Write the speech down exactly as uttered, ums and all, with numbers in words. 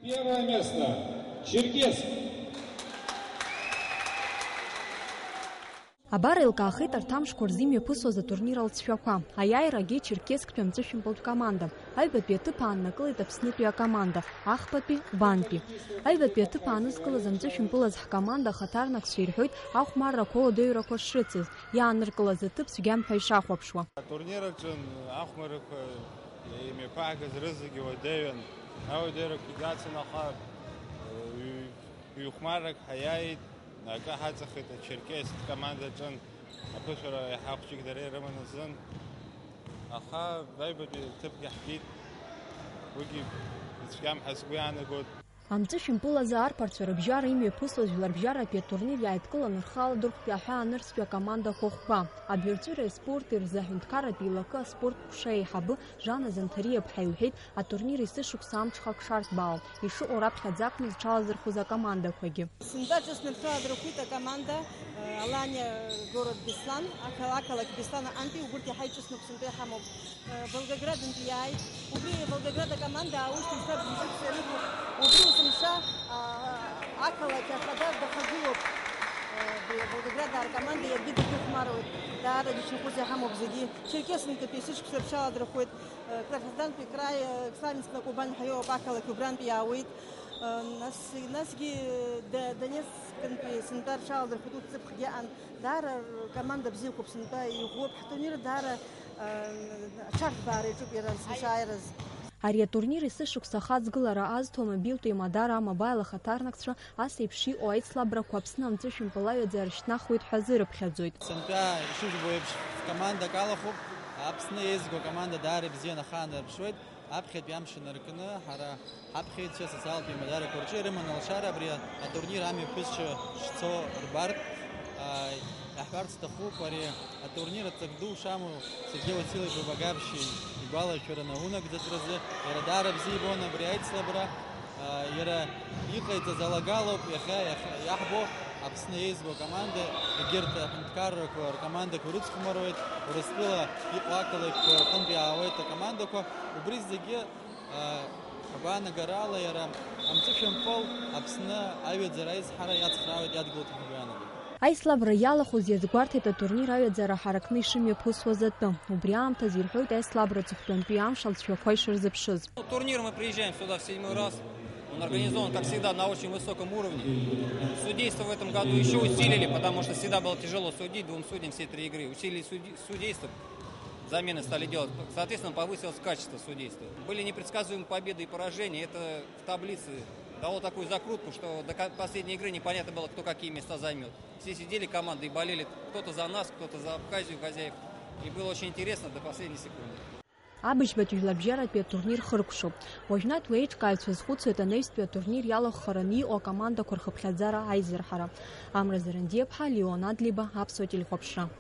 Первое место. Черкесск. Абар еилкаахеит арҭ амшқәа рзы имҩаԥысуаз атурнир алҵшәақәа. Аиааирагьы Черкессктәи амҵәышәымпылтә команда. Аҩбатәи аҭыԥ ааннакылеит Аԥснытәи акоманда, ахԥатәи, Ҟәбантәи. Аҩбатәи аҭыԥ аанызкылаз амҵәышәымпылаз ҳкоманда ахаҭарнакцәа ирҳәоит ахәмаррақәа ауадаҩрақәа шрыцыз, иааныркылаз аҭыԥ цәгьам ҳәа ишахәаԥшуа. Атурнир аҿы ахәмаррақәа имҩаԥаагаз рызегьы уадаҩын. Ауадаҩрақәа игацын, аха ҩ-, ҩ-хәмаррак ҳаиааит. Акы ҳаҵахеит ачерқьес командаҿын, аԥышәара иаҳа хәҷык дара ирыман азын, аха аҩбатәи ҭыԥгьы ҳгеит, уигьы ицәгьам ҳәа сгәы иаанагоит. Амҵәышәымпылазы арԥарцәа рыбжьара имҩаԥысуаз жәларбжьаратәи атурнир иааидкылан рхы аладырхәит аҳәаанырцәтәи акомандақәа хәба. Абаҩрҵәыреи аспорти рзы аҳәынҭқарратә еилакы аспорт ҟәша аиҳабы Жана Занҭариаԥҳа иҳәеит, атурнир есышықәса амҽхак шарҭбаау, ишыҟоу раԥхьаӡа акәны зҽалазырхәыз акомандақәагьы. Сынтәа ҿыцны рҽаладырхәит акоманда, э, Аланиа, город Беслан, ақал-, ақалақь Беслан аҟынтәи, убырҭ иаҳа иҿыцноуп, сынтәа иҳамоуп. Э, Волгоградынтәи иааит. Убри Волгоград акоманда аусҭа ишьҭа бжьышықәса ирықәуп. Убри есымша, а, ақалақь ахада дахагылоуп. Э, абри Волгоград аркоманда иаргьы дагьыхәмаруеит. Даара џьашьахәыс иҳамоуп зегьы. Черкессынтәи есышықәса рҽаладырхәуеит. Э, Краснодартәи краи, э, Славянск на Кубань ҳәа иоуп ақалақь, убрантәи иаауеит. Э, нас, насгьы, э, Д-, Донецкынтәи сынтәа рҽаладырхәит, урҭ ҵыԥхгьы аан. Даара ркоманда бзиақәоуп, сынтәа иӷәӷәоуп, ҳтурнир даара, э, аҽарҭбаара иаҿуп иара есымша ааираз. Ари атурнир есышықәса ахаҵгылара азҭо амобилтә еимадара А-Мобаил ахаҭарнакцәа ас еиԥш иҟоу аицлабрақәа Аԥсны амҵәышәымпыл аҩаӡара шьҭнахуеит ҳәа азырыԥхьаӡоит. Сынтәа ишыжәбо еиԥш командак алахәуп, Аԥсны еизго акоманда даара ибзианы ахаанарԥшуеит. Аԥхьатәи амш инаркны, ҳара ҳаԥхьаҩцәа асоциалтә еимадарақәа рҿы ирыман алшара абри атурнир амҩаԥысшьа шцо рбартә, аа, иаҳҳәарц сҭахуп, ари атурнир аҵак ду шамоу Сергеи Васильевич Бабагавшьа игәалашәара наунагӡатәразы иара даара бзиа ибон абри аицлабра, аа, иара иҟаиҵаз алагалоуп иахьа, иахьа иаҳбо Аԥсны еизго акоманда, егьырҭ аҳәынҭқаррақәа ркомандақәа рыцхәмаруеит, Урыстәыла иҟоу ақалақьқәа рҟынтә иаауеит акомандақәа, убри зегьы, аа, агәаанагарала иара амҵәышәымпыл Аԥсны аҩаӡара аизҳара иацхраауеит, иадгылоит ҳәа игәы иаанагоит. Аицлабра иалахәыз иазгәарҭеит атурнир аҩаӡара ҳаракны ишымҩаԥысуаз атәы. Убри аамҭазы ирҳәоит аицлабра аҵыхәтәантәи амш алҵшәақәа ишырзыԥшыз. Ну, турнир мы приезжаем сюда в седьмой раз. Он организован, как всегда, на очень высоком уровне. Судейство в этом году еще усилили, потому что всегда было тяжело судить двум судьям все три игры. Усилили суди-, судейство, замены стали делать. Соответственно, повысилось качество судейства. Были непредсказуемые победы и поражения. Это в таблице дало такую закрутку, что до ко-, последней игры непонятно было, кто какие места займет. Все сидели, команды, и болели. Кто-то за нас, кто-то за Абхазию хозяев. И было очень интересно до последней секунды. Абыжьбатәи жәларбжьаратәи атурнир хыркәшоуп. Уажәнатә уи аиҿкааҩцәа азхәыцуеит анаҩстәи атурнир иалахәхараны иҟоу акомандақәа рхыԥхьаӡара аизырҳара. Амра Зарандиаԥҳа, Леон Адлеиба, Аԥсуа телехәаԥшра.